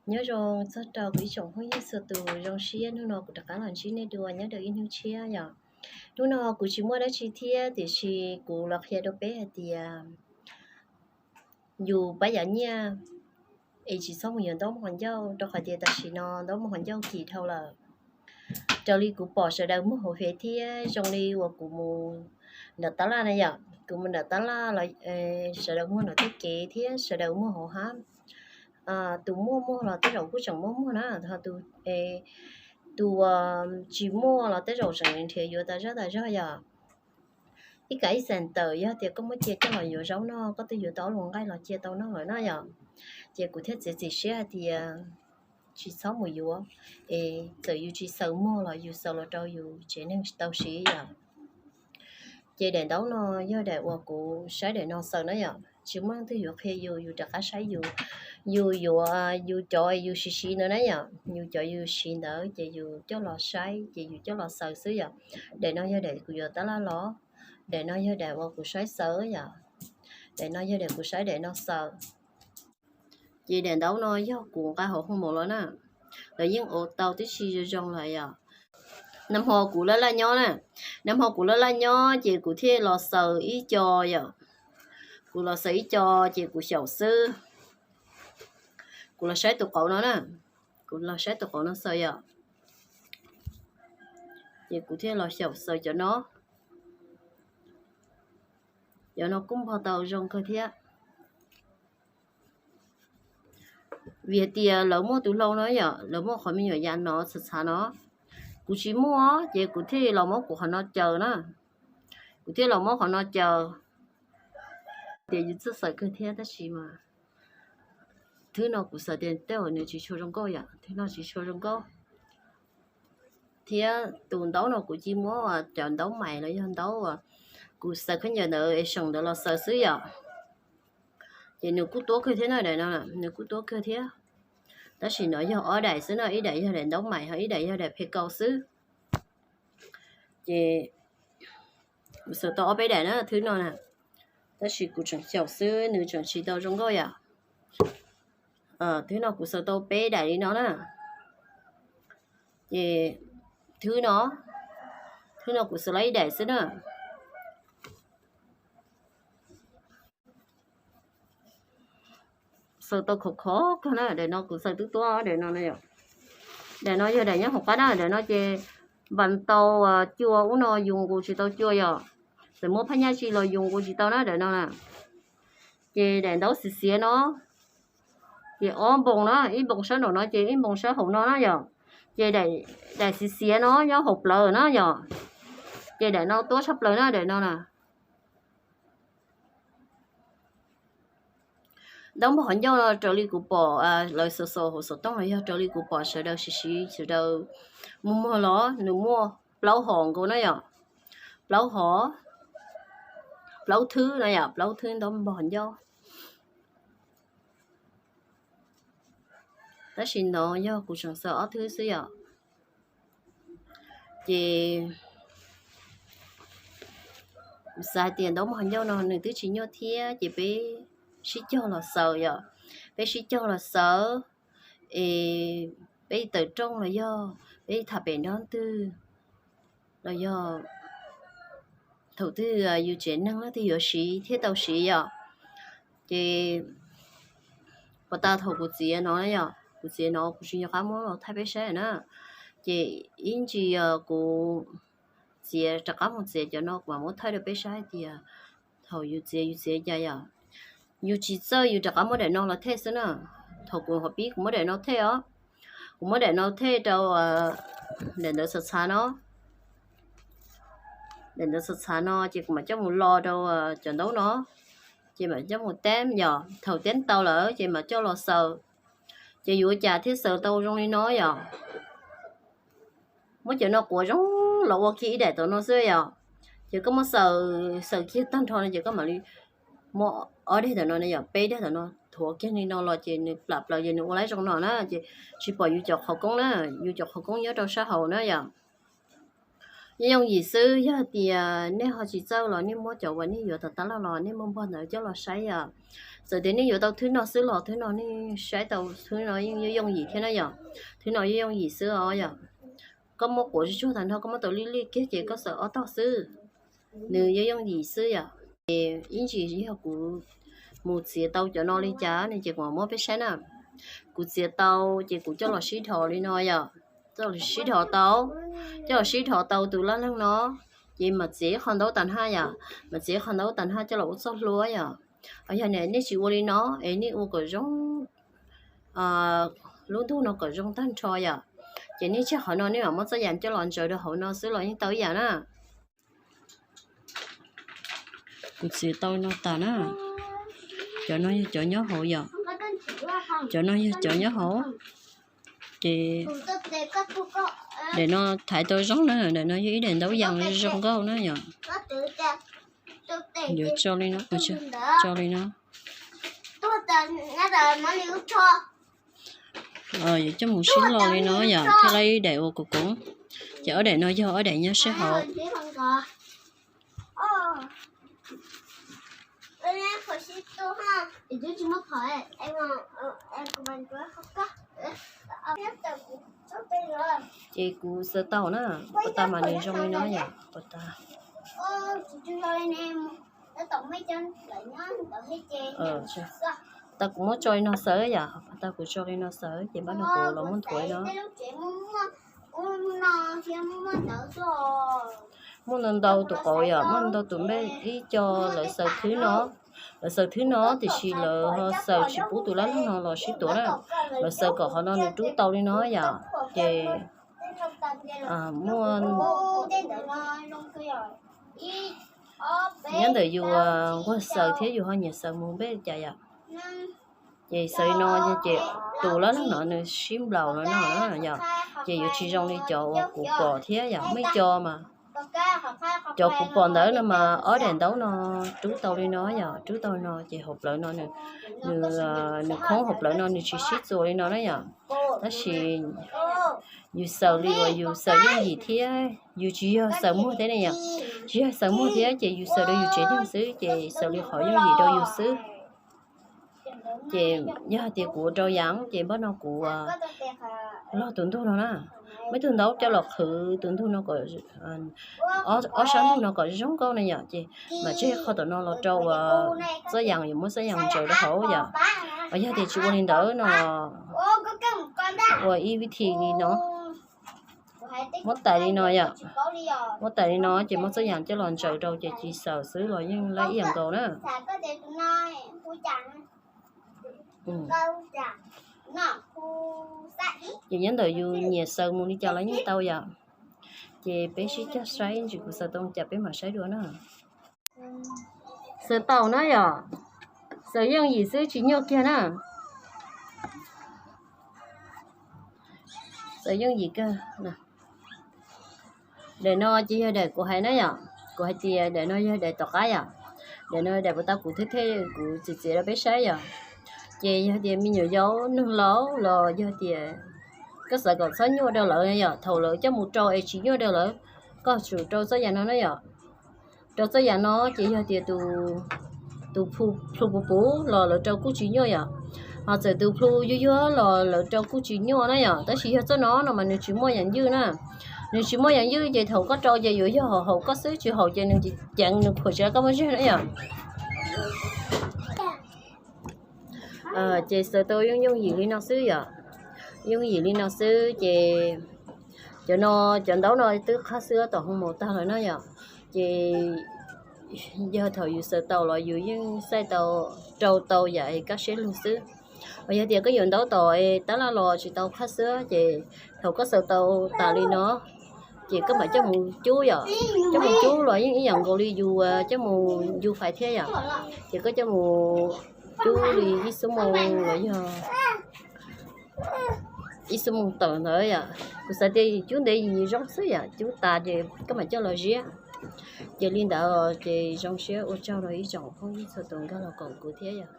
Nyob zoo txog rau kuv ib tsoom phooj ywg txhua tus, zoo siab hnub no kuv rov qab los ntsib nej dua nyob rau ib hnub tshiab yom. Hnub no kuv tsis muaj dab tsi thiab, tiam sis kuv los qhia rau peb hais tias yus pab yav nyiaj es tsis txhob mus yuav ntaub mus qhov ncauj, rau qhov tias tam sim no ntaub mus qhov ncauj kim dhau lawm. Raws li kuv pom sawv daws muag hauv Fev thiab zoo li uas kuv mus nram tab laj na yom, kuv mus nram tab laj los sawv daws muag nram tej kev thiab sawv daws muag hauv hab. Tus muaj muag los tej zaum kuj tseem muaj muag na, ho tus, tus tsis muaj los tej zaum tseem nrhiav yuav tas zog tas zog yom. Ib kav ib xees tawm yog tias koj muab cia coj los yuav zaub noj, koj twb yuav tau ob lub nqaij los cia tau noj lawm na yom. Ces kuv thiaj txiav txim siab hais tias tsis txhob mus yuav, es txawm yus tsis xaws muag los yus xaws los rau yus tsev neeg tau siv yom. Ces daim ntaub no yog daim uas kuv saib daim no xaws na yom, tsis muaj leej twg yuav qhia yus, yus rov qab saib yus, yus yuav, yus cov yus siv siv ntawd na yom, yus cov yus siv ntawd ces yus coj los saib ces yus coj los xaws xwb yom. Daim no yog daim kuv yuav tab laj los, daim no yog daim uas kuv saib xaws yom, daim no yog daim kuv saib daim no xaws. Ces daim ntaub no yog kuv nqa hauv hoo maum los na, lawv yeej ua tau tib si zoo zoo lawm yom. Nag hmo kuv laj laj nyob na, nag hmo kuv laj laj nyob ces kuv thiaj los xaws ib co yom. Kuv los xaws ib co ces kuv xyaum xwb. Kuv los saib tus qauv no na, kuv los saib tus qauv no xaws yom. Ces kuv thiaj los xyaum xaws cov no. Cov no kuj npog tau zoo kawg thiab. Vim hais tias lawv muaj tus hlau no yom, lawv muaj qhov me nyuam yas no txhav txhav no. Kuv tsis muaj ces kuv thiaj los muab kuv qhov no caws na. Kuv thiaj los muab qhov no caws. Tias yus txawj xaws kawg thiab tab sis mas thwb no kuv xaws tias tej zaum nws tsis tshua zoo nkauj yom, thwb no tsis tshua zoo nkauj. Thiab tus ntaub no kuv cia muab cov ntaub mais los yog ntaub kuv xaws khaub ncaws ntawd es seem ntawd los xaws xwb yom. Ces nws kuj tuab kawg thiab na, daim no nws kuj tuab kawg thiab. Tab sis no yog ob daim xwb na, ib daim yog daim ntaub mais ho ib daim yog daim phe kau xwb. Ces kuv xaws tau ob peb daim na thwb no na, tab sis kuv tseem xyaum xwb nws tseem tsis tau zoo nkauj yom. Thwb no kuv xaws tau peb daim li no na. Ces thwb no, thwb no kuv xaws los ib daim xwb na. Xaws tau khov khov kawg na, daim no kuv xaws twb tuab daim no na yom. Daim no yog daim nyob hauv qab na, daim no ces npas tau cua ub no yus nqus tsis tau cua yom. Txawm muab phab nyaj tsi los yus nqus tsis tau na daim no na. Ces daim ntaub xiv xiav no, ces ob npoo na, ib npoo sab nraum no ces ib npoo sab hauv no na yom. Ces daim xiv xiav no nyob hauv plawv na yom. Ces daim no tuab tshaj plaws na daim no na. Ntaub npog qhov ncauj no raws li kuv pom lawv xaws xaws hauv xov tooj los yog raws li kuv pom sawv daws siv siv sawv daws muag muag los nws muaj plaub hom nkaus na yom. Plaub hom, plaub thwb na yom, plaub thwb ntaub npog qhov ncauj. Tab sis no yog kuv tseem xaws ob thwb xwb yom. Ces kuv xav hais tias ntaub npog qhov ncauj no nws twb tsis nyuaj thiab ces peb sib cog los xaws yom. Peb sib cog los xaws es peb tawm rooj los yog peb tham pem nrob twg los yog thaum twg yus tsev neeg leej twg yuav siv thiaj tau siv yom. Ces puas tas thaum kuv txiav no yom, kuv txiav no kuv tsis nco qab muab los thaij peb saib na. Ces ib ntsis kuv txiav rov qab mus txiav cov no kuv mam muab thaij rau peb saib hais tias thaum yus txiav yus txiav cas yom. Yus tsis txawj yus rov qab muab daim no los thej xwb na. Thaum kuv hov pib kuv muab daim no thej os. Kuv muab daim no thej rau daim ntawv txhav txhav no. Daim ntawv txhav txhav no ces kuv mam coj mus lo rau cov ntaub no. Ces mam coj mus teb yom, thaum teb tau lawm ces mam coj los xaws. Ces yuav ua cas thiaj xaws tau zoo li no yom. Muab cov no quav zoo los ua kiag ib daim tom no xwb yom. Ces koj muab xaws, xaws kiag tag nrho no ces koj mam li muab ob daim tom no yom, peb daim tom no thuav kiag li no los ces nws plam plaws ces nws ua laib zoo no na. Ces tsis pom yus cov qhov koob na, yus cov qhov koob nyob rau sab hauv na yom. Yooj yim xwb, yog tias nej ho tsis txawj los nej muab cov uas nej yuav tom tab laj los nej muab npog ntawd coj los saib yom. Txawm tias nej yuav tau thwb no xwb los thwb no nej saib tau, thwb no yeej yooj yim thiab na yom. Thwb no yeej yooj yim xwb os yom. Koj muab quav tsuag tsuag tag nrho, koj muab tau lij lij kiag ces koj xaws ob tog xwb. Nws yeej yooj yim xwb yom. Ces ib ntsis yog kuv mus txiav tau cov no li cas no ces kuv muab peb saib na. Kuv txiav tau ces kuv coj los sib dhos li no yom. Coj los sib dhos tau, coj los sib dhos tau tus laj leeg no, ces mam txiav ib qho ntaub tag nrho yom, mam txiav ib qho ntaub tag nrho coj los ua txoj hlua yom. Yog nej tsis ua li no es nej ua kom zoo lub ntug no kom zoo tag nrho yom, ces nej tseg qhov no nej mam muab txoj yam coj los ntsaws rau hauv no xwb los yeej tau ib yam na. Kuv txiav tau no tas na. Cov no yog cov nyob hauv yom. Cov no yog cov nyob hauv. Ces daim no thaiv tau zoo na, daim no yog ib daim ntaub yas zoo nkauj na yom. Yuav tso li no, tso li no. Yuav coj mus sib lo li no yom, thiaj li ib daim ua kuv koov. Ces ob daim no yog ob daim nyob sab hauv. Ces kuv xaws tau na, puas tau mas nws zoo li no yom, puas tau. Tau kuv muab tso li no xaws yom, tau kuv tso li no xaws ces npaj no kuv los muab nthuav no. Muaj ntau ntau tus qauv yom, muaj ntau tus npej ib co lawv xaws thwb no, lawv xaws thwb no tiam sis lawv ho xaws tsis pub tus laj leeg no los sib tuav na, lawv xaws kom qhov no nws rub tau li no yom, ces muaj nyob ntawm yus nquag xaws thiab yus ho nyiam xaws mus npej cas yom. Ces xaws li no ces tus laj leeg no nws sib nplaum no no yom, ces yuav tsis zoo li cov uas kuv pom thiab yom, muaj ib co mas cov kuv pom ntawd no mas ob daim ntaub no rub tau li no yom, rub tau li no ces hauv plawv no nws, nws khoob hauv plawv no nws tsis sib txuas li no na yom. Tab sis yus xaws li uas yus xaws yooj yim thiab yus tsis yog xaws muag thiab ne yom, tsis yog xaws muag thiab ces yus xaws rau yus tsev neeg xwb ces xaws li qhov yooj yim rau yus xwb. Ces yog hais tias kuv ua rau yam ces npaj no kuv log tus ntug no na, muab tus ntaub coj los qhwv tus ntug no kom, ob sab ntug no kom zoo nkauj na yom, ces mam tseg qhov tom no los rau txoj yas, yuav muab txoj yas ntsaws rau hauv yom. Yog tias tsis ua li ntawd no, ua ib vib thi li no, muab tais li no yom, muab tais li no ces muab txoj yas coj los ntsaws rau ces tsis xaws xwb los yeej laib ib yam nkaus na. Ces nyob ntawm yus nyiam xaws mus li cas los yeej tau yom. Ces peb sib cog saib ntsis kuv xaws tau cas peb mam saib dua na. Xaws tau na yom, xaws yooj yim xwb tsis nyuaj kiag na. Xaws yooj yim kawg. Daim no ces yog daim kuv hais na yom, kuv hais tias daim no yog daim tom qab yom. Daim no daim puas tau kuv theb theb kuv txiav txiav rau peb saib yom. Ces yog tias me nyuam yaus neeg laus los yog tias koj xav kom txhob nyuaj rau lawv yom, thaum lawv coj mus rau es tsis nyuaj rau lawv, koj tsum rau txoj yam no na yom. Rau txoj yam no ces yog tias tus plhu puv puv los lawv rau kuj tsis nyuaj yom. Ho txawm tus plhu yuag yuag los lawv rau kuj tsis nyuaj na yom. Tab sis yog txoj no no mas nws tsis muaj yam ywj na. Nws tsis muaj yam ywj ces thaum koj rau ces yuav yog haum koj xwb, tsis haum ces nws ceev nws khuam tsis tau koj pob ntseg na yom. Ces xaws tau yooj yooj yim li no xwb yom. Yooj yim li no xwb ces cov no, cov ntaub no twb qhab xwb tom hoo maum tag lawm na yom. Ces yog thaum yus xaws tau los yus yeej xaij tau, rau tau yam es kaj siab lug xwb. Yog tias koj yuav ntaub tom tab laj los tsis tau qhab xwb ces thaum koj xaws tau tas li no ces koj mam coj mus cub yom. Coj mus cub los yeej ib yam nkaus li yus coj mus ncu fais thiab yom. Ces koj coj mus cub li ib xuab moos los yog ib xuab moos tawm ntawd yom. Kuv xav tias cub ntev yim zoo xwb yom, cub tas ces koj mam coj los ziab. Ces li ntawd ces zoo siab ua tsaug rau ib tsoom phooj ywg txhua tus nkag los koom kuv thiab yom.